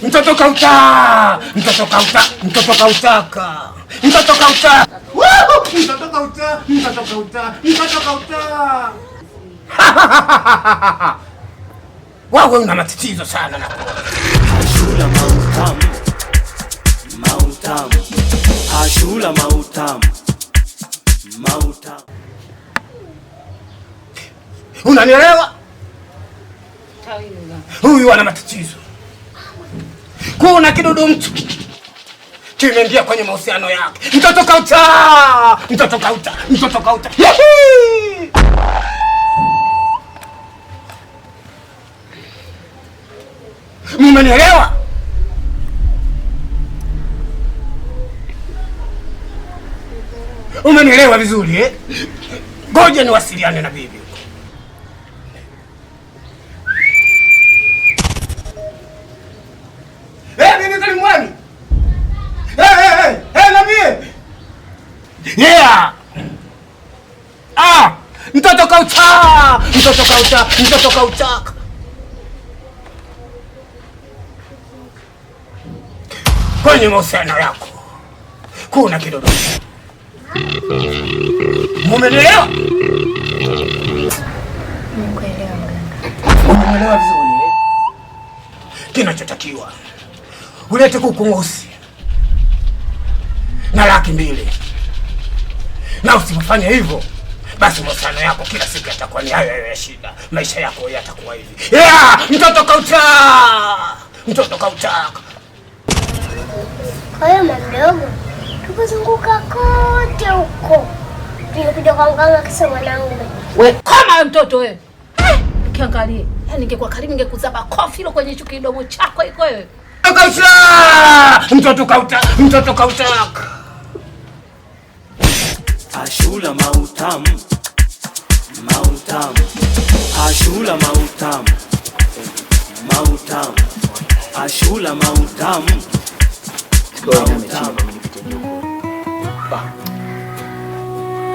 Mtoto kauta, mtoto kauta, mtoto kautaka, mtoto kauta, mtoto kauta, mtoto kauta, mtoto kauta. Wewe una matatizo sana na Ashura mautamu, mautamu, Ashura mautamu, mautamu. Unanielewa? Huyu ana matatizo. Kuna kidudu mtu kimeingia kwenye mahusiano yake. Mtoto kauta, mtoto kauta, mtoto kauta. Yehi! Mmenielewa? Umenielewa vizuri eh? Ngoja niwasiliane na bibi. Eh, bibi Kalimwani. Eh, nabii. Yeah. Ah, mtoto kauta, mtoto kauta, mtoto kauta. Kwenye mahusiano yako kuna kidodo. Mumenielewa? Nimekuelewa mganga. Umenielewa vizuri eh? Kinachotakiwa ulete kuku mweusi na 200,000, na usipofanya hivyo basi mahusiano yako kila siku yatakuwa ni hayo hayo ya shida. Maisha yako yatakuwa hivi. Yeah! Mtoto kauta, mtoto kauta. Kwa hiyo mdogo, tukuzunguka kote huko tulikuja kwa mganga kisa mwanangu. We kama mtoto wewe. Ukiangalie, yaani ningekuwa karibu ningekuzaba kofi hilo kwenye hicho kidomo chako iko wewe. Kauta! Mtoto kauta, mtoto kauta. Ashura mautamu, mautamu, Ashura mautamu, mautamu, Ashura mautamu, mautamu.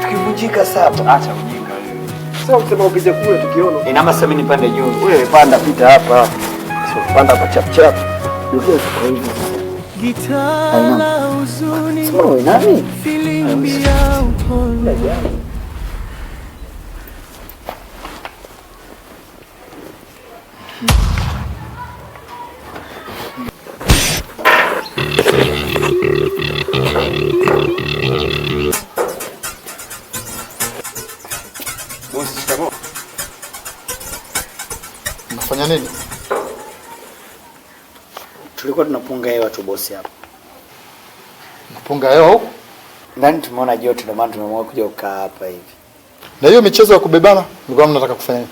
Tukivunjika saba. Acha ujinga wewe. Sio kusema upite kule tukiona. Inama sasa mimi nipande juu. Wewe panda pita hapa. Sio panda hapa chap chap. Ndio kwa hivyo. Gitaa la huzuni, Sio nani? filimbi ya upole. Bosi, shikamoo. Unafanya nini? Tulikuwa tunapunga hewa tu bosi hapa. Napunga hewa huku? Ndani tumeona joto ndio maana tumeamua kuja kukaa hapa hivi. Na hiyo michezo ya kubebana mlikuwa mnataka kufanya nini?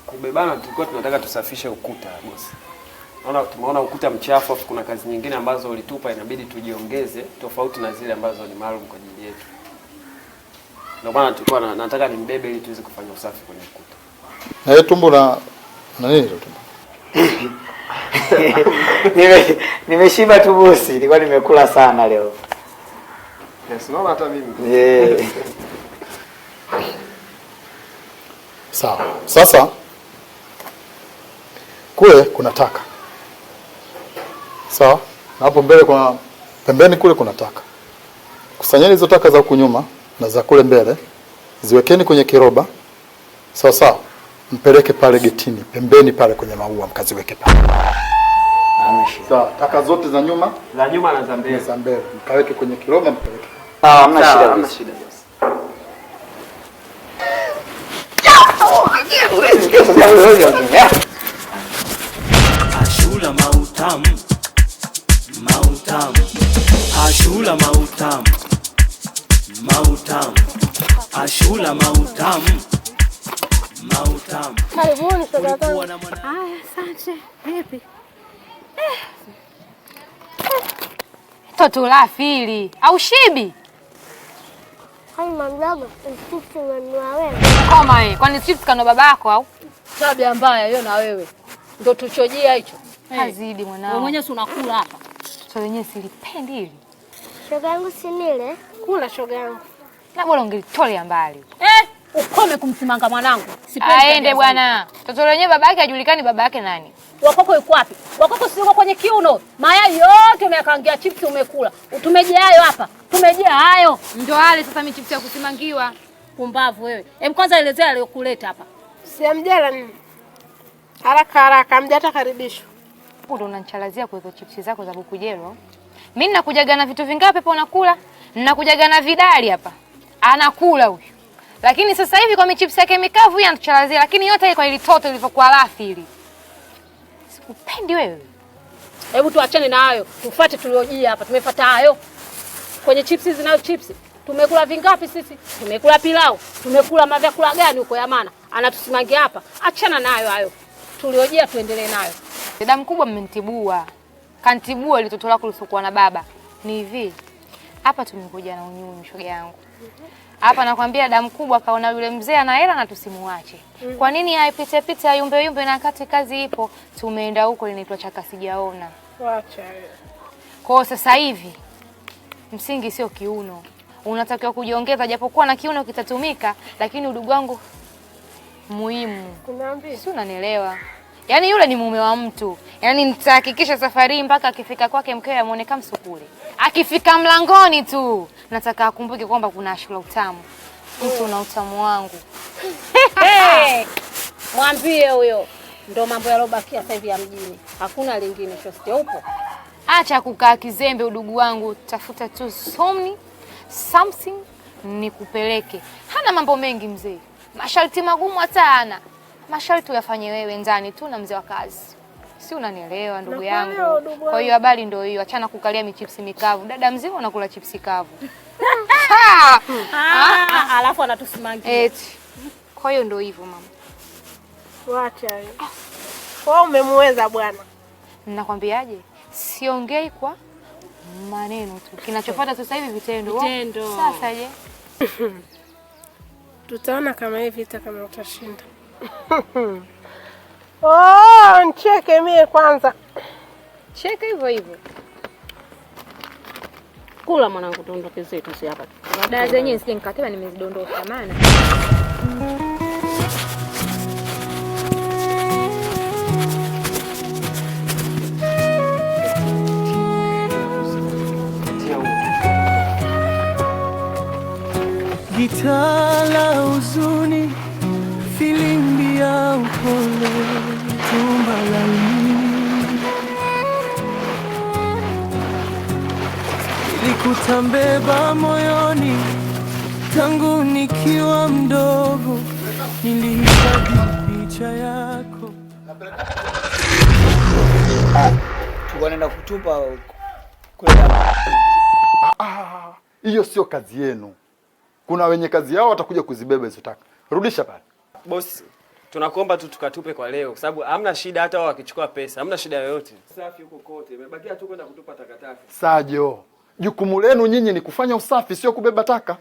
Kubebana tulikuwa tunataka tusafishe ukuta bosi. Naona tumeona ukuta mchafu, afu kuna kazi nyingine ambazo ulitupa inabidi tujiongeze tofauti na zile ambazo ni maalum kwa ajili yetu. Ndio maana tulikuwa nataka nimbebe ili tuweze kufanya usafi kwenye ukuta. Na hiyo tumbo na nini hilo tumbo? Nimeshiba tu bosi, nilikuwa nimekula sana leo. Yes, naona hata mimi. Yeah. Sawa. Sasa kule kuna taka. Sawa? Na hapo mbele kuna pembeni kule kuna taka. Kusanyeni hizo taka za huku nyuma na za kule mbele, ziwekeni kwenye kiroba. Sawa sawa. Mpeleke pale getini, pembeni pale kwenye maua mkaziweke pale. Sawa, taka zote za nyuma, za nyuma na za mbele, za mbele mkaweke kwenye kiroba mpeleke. Hamna Sawa, shida. hamna shida bosi. Ashura mautamu, mautamu, Ashura mautamu, mautamu, Ashura mautamu, mautamu. Karibuni shoga zangu. Haya, asante. Vipi? Toto la fili au shibi? Hai mdogo, chips unanunua wewe? Koma hii. Kwani chips kana babako au? Tabia mbaya hiyo na wewe. Ndio tuchojia hicho. Hazidi mwanao. Wewe mwenyewe si unakula hapa. Sio wenyewe silipendi hili. Shoga yangu si nile? Kula shoga yangu. Na bora ungelitolea mbali. Ukome kumsimanga mwanangu. Sipendi Aende tabia bwana. Toto lenyewe babake hajulikani baba yake nani. Wakoko yuko wapi? Wakoko si yuko kwenye kiuno. Mayai yote umeyakaangia chips umekula. Tumejaa hayo hapa. Tumejaa hayo. Ndio wale sasa mi chips ya kusimangiwa. Pumbavu wewe. Hem, kwanza elezea aliyokuleta hapa. Si amjala nini? Haraka haraka amja hata karibishwa. Hapo ndo unanichalazia kwa hizo chipsi zako za bukujelo. Mimi ninakujaga na vitu vingapi hapa unakula? Ninakujaga na vidali hapa. Anakula huyu. Lakini sasa hivi kwa michipsi yake mikavu hii anatuchalazia, lakini yote kwa ili toto ilivyokuwa rafi ili. Sikupendi wewe. Hebu tuachane na hayo. Tufuate tuliojia hapa. Tumefuata hayo. Kwenye chips hizi nayo chips. Tumekula vingapi sisi? Tumekula pilau. Tumekula mavyakula gani huko ya maana? Anatusimangia hapa. Achana nayo hayo. Tuliojia tuendelee nayo. Dada mkubwa mmenitibua. Kantibua ile toto lako lisokuwa na baba. Ni hivi. Hapa tumekuja na unyunyu shoga yangu. Hapa nakwambia dada mkubwa kaona yule mzee ana hela na tusimuache. Kwa nini aipite pite ayumbe yumbe na kati kazi ipo? Tumeenda huko linaitwa chaka sijaona. Wacha wewe. Kwa hiyo sasa hivi msingi sio kiuno. Unatakiwa kujiongeza japokuwa na kiuno kitatumika, lakini udugu wangu muhimu. Kuniambia. Si unanielewa? Yaani yule ni mume wa mtu. Yaani nitahakikisha safari hii mpaka akifika kwake mkewe amuone kama msukule. Akifika mlangoni tu nataka akumbuke kwamba kuna Ashura utamu. Mtu na utamu wangu. Hey! Mwambie huyo. Ndo mambo yalobakia sasa hivi ya mjini. Hakuna lingine shosti upo. Acha kukaa kizembe udugu wangu, tafuta tu somni something nikupeleke. Hana mambo mengi mzee. Masharti magumu hata hana. Masharti uyafanye wewe ndani tu na mzee wa kazi. Si unanielewa ndugu Nakuelewa, yangu? ndugu Kwa hiyo wangu. habari ndio hiyo, achana kukalia michipsi mikavu. Dada mzima unakula chipsi kavu. Alafu anatusimangia. Eti. Kwa hiyo ndio hivyo mama. Wacha wewe. Wewe umemuweza bwana. Nakwambiaje? Siongei kwa maneno tu. Kinachofuata sasa hivi vitendo. Vitendo. Sasa je? Tutaona kama hivi vita kama utashinda. Oh, ncheke mie kwanza. Cheka hivyo hivyo. Kula mwanangu, tuondoke zetu si hapa. Dada zenyewe sije nikatema nimezidondosha maana. Gitaa la huzuni, filimbi ya upole, tumba laini. Nilikutambeba moyoni tangu nikiwa mdogo, nilihifadhi picha yako. Tulikuwa naenda kutupa kule. Ah, hiyo sio kazi yenu. Kuna wenye kazi yao watakuja kuzibeba hizo taka. Rudisha pale. Bosi, tunakuomba tu tukatupe kwa leo kwa sababu hamna shida hata wao wakichukua pesa, hamna shida yoyote. Safi huko kote, imebakia tu kwenda kutupa takataka. Sajo, jukumu lenu nyinyi ni kufanya usafi, sio kubeba taka.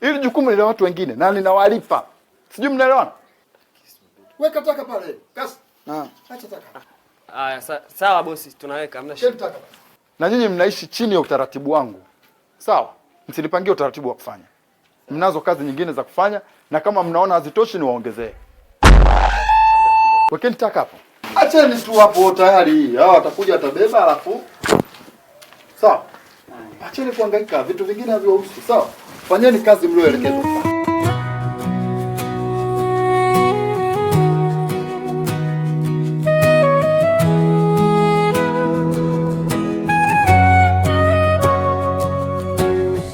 Ili jukumu ni la watu wengine na ninawalipa. Sijui mnaelewana? Weka taka pale. Kasi. Acha taka. Aya, sawa bosi, tunaweka, hamna shida. Na nyinyi mnaishi chini ya utaratibu wangu. Sawa? Msinipangie utaratibu wa kufanya. Mnazo kazi nyingine za kufanya na kama mnaona hazitoshi niwaongezee. Wekeni taka hapo. Acheni tu hapo tayari. Hao watakuja watabeba alafu. Sawa? Acheni kuhangaika, vitu vingine haviwahusu. Sawa? Fanyeni kazi mlioelekezwa.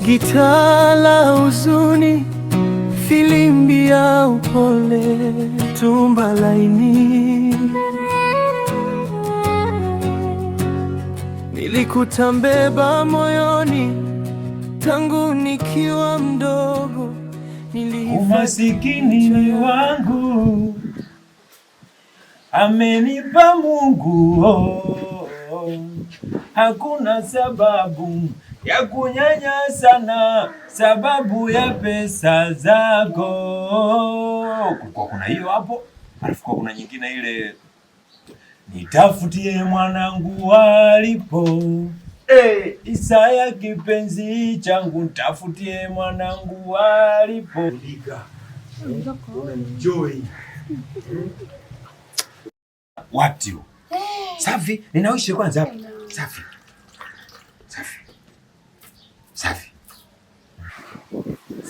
Gitaa la huzuni, filimbi ya upole, tumba laini. Nilikutambeba moyoni tangu nikiwa mdogo, nilihifadhi Umasikini ni wangu, amenipa Mungu, oh, oh. Hakuna sababu ya kunyanyasana sababu ya pesa zako. Kulikuwa kuna hiyo hapo, alafu kwa kuna nyingine ile, nitafutie mwanangu alipo. Hey, Isaya kipenzi changu, nitafutie mwanangu alipo. Una enjoy. What you? Safi, ninawishi kwanza hapa. Safi. Safi. Safi.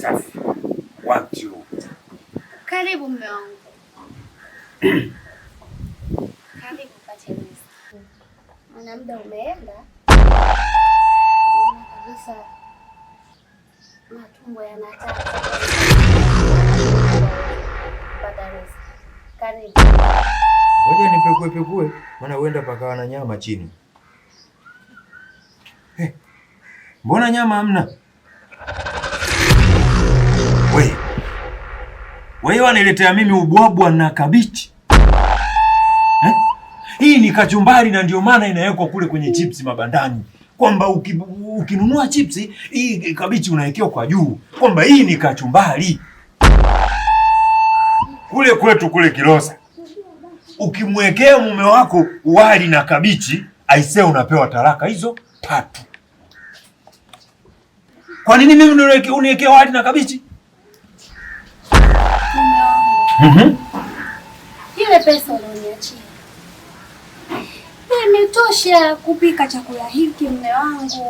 Safi. 1 2. Karibu mume wangu. Karibu pate riziki. Maana muda umeenda. Kabisa matumbo yanataka kupata riziki. Karibu. Ngoja nipekue pekue, maana huenda pakawa na nyama chini. Mbona nyama hamna? Wewe. Wewe wananiletea mimi ubwabwa na kabichi. Hii ni kachumbari na ndio maana inawekwa kule kwenye chips mabandani. Kwamba ukinunua chips hii kabichi unawekewa kwa juu. Kwamba hii ni kachumbari. Kule kwetu kule Kilosa, ukimwekea mume wako wali na kabichi, aisee, unapewa talaka hizo 3. Kwa nini mimi uniwekea wali na kabichi? Mume wangu. Ile pesa ulioniachia imetosha kupika chakula hiki mume wangu.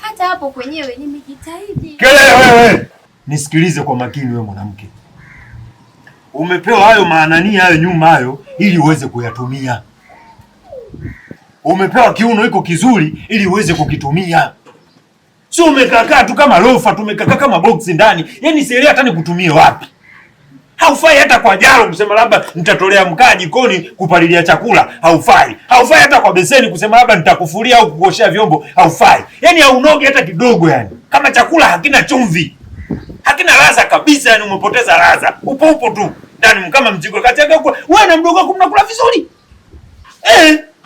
Hata hapo kwenyewe nimejitahidi. Kelele wewe. Nisikilize kwa makini wewe mwanamke. Umepewa hayo maanani hayo nyuma hayo ili uweze kuyatumia. Umepewa kiuno iko kizuri ili uweze kukitumia. Sio umekaa tu kama lofa, tumekaa kama box ndani. Yaani sielewi hata nikutumie wapi. Haufai hata kwa jalo kusema labda nitatolea mkaa jikoni kupalilia chakula, haufai. Haufai hata kwa beseni kusema labda nitakufulia au kuoshea vyombo, haufai. Yaani haunogi hata kidogo yani. Kama chakula hakina chumvi, hakina ladha kabisa, yani umepoteza ladha. Upo upo tu ndani kama mzigo kachaga kwa wewe na mdogo wako mnakula vizuri.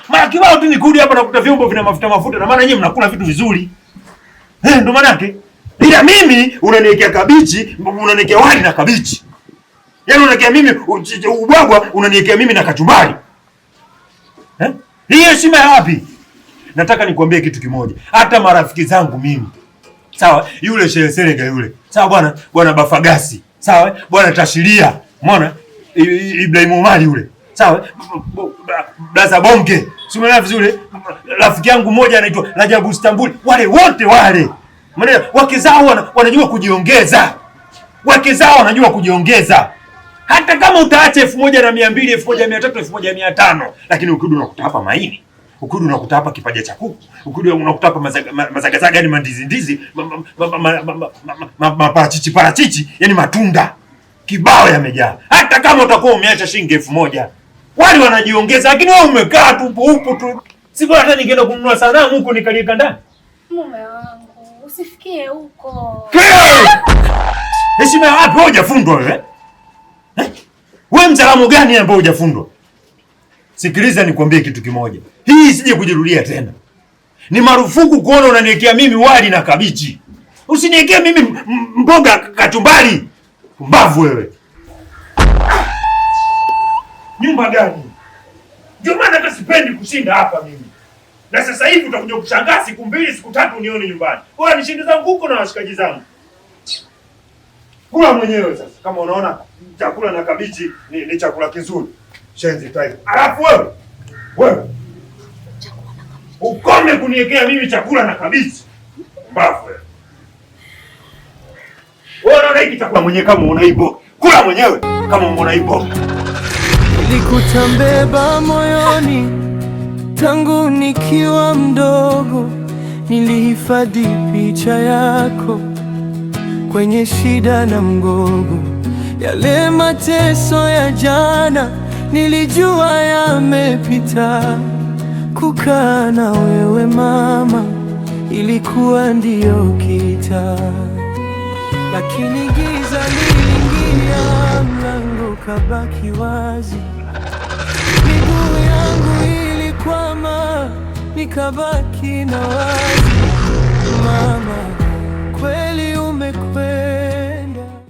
Mara kibao tu nikudi hapa nakuta vyombo vina mafuta mafuta, na maana nyinyi mnakula vitu vizuri. Ndo maana yake. Ila mimi unaniwekea kabichi, unaniwekea wali na kabichi. Yaani unaniwekea mimi ubwabwa, unaniwekea mimi na kachumbari. Hii heshima ya wapi? Nataka nikwambie kitu kimoja. Hata marafiki zangu mimi. Sawa, yule Shereserega yule. Sawa bwana, bwana Bafagasi. Sawa, bwana Tashiria. Umeona? Ibrahim Omari yule. Sawa? Blaza Bonge. Si umeelewa vizuri? Rafiki yangu mmoja anaitwa Rajabu Istanbul. Wale wote wale. Maana wake zao wanajua kujiongeza. Wake zao wanajua kujiongeza. Hata kama utaacha 1200, 1300, 1500, lakini ukirudi unakuta hapa maini. Ukirudi unakuta hapa kipaja cha kuku. Ukirudi unakuta hapa mazagazaga, yani mandizi ndizi, maparachichi parachichi, yani matunda kibao yamejaa. Hata kama utakuwa umeacha shilingi 1000, wale wanajiongeza, lakini wewe umekaa tu upo tu. Siku hata ningeenda kununua sanamu huko nikalieka ndani. Mume wangu, usifikie huko. Heshima ya wapi? Wewe hujafundwa wewe? Wewe mtaalamu gani ambaye hujafundwa? Sikiliza nikwambie kitu kimoja. Hii isije kujirudia tena. Ni marufuku kuona unaniwekea mimi wali na kabichi. Usiniwekee mimi mboga kachumbari. Mbavu wewe. Nyumba gani? Ndio maana hata sipendi kushinda hapa mimi. Na sasa hivi utakuja kushangaa siku 2 siku 3 unione nyumbani. Bora nishinde zangu huko na washikaji zangu. Kula mwenyewe sasa. Kama unaona chakula na kabichi ni chakula kizuri. Shenzi type. Alafu wewe ukome kuniwekea mimi chakula na kabichi. Mbavu wewe. Wewe unaona hiki chakula mwenyewe kama unaibo. Kula mwenyewe kama unaibo. Nilikutambeba moyoni tangu nikiwa mdogo, nilihifadhi picha yako kwenye shida na mgogo. Yale mateso ya jana nilijua yamepita. Kukaa na wewe mama ilikuwa ndiyo kita, lakini giza liliingia, mlango kabaki wazi. Miguu yangu ilikwama, nikabaki na wazi.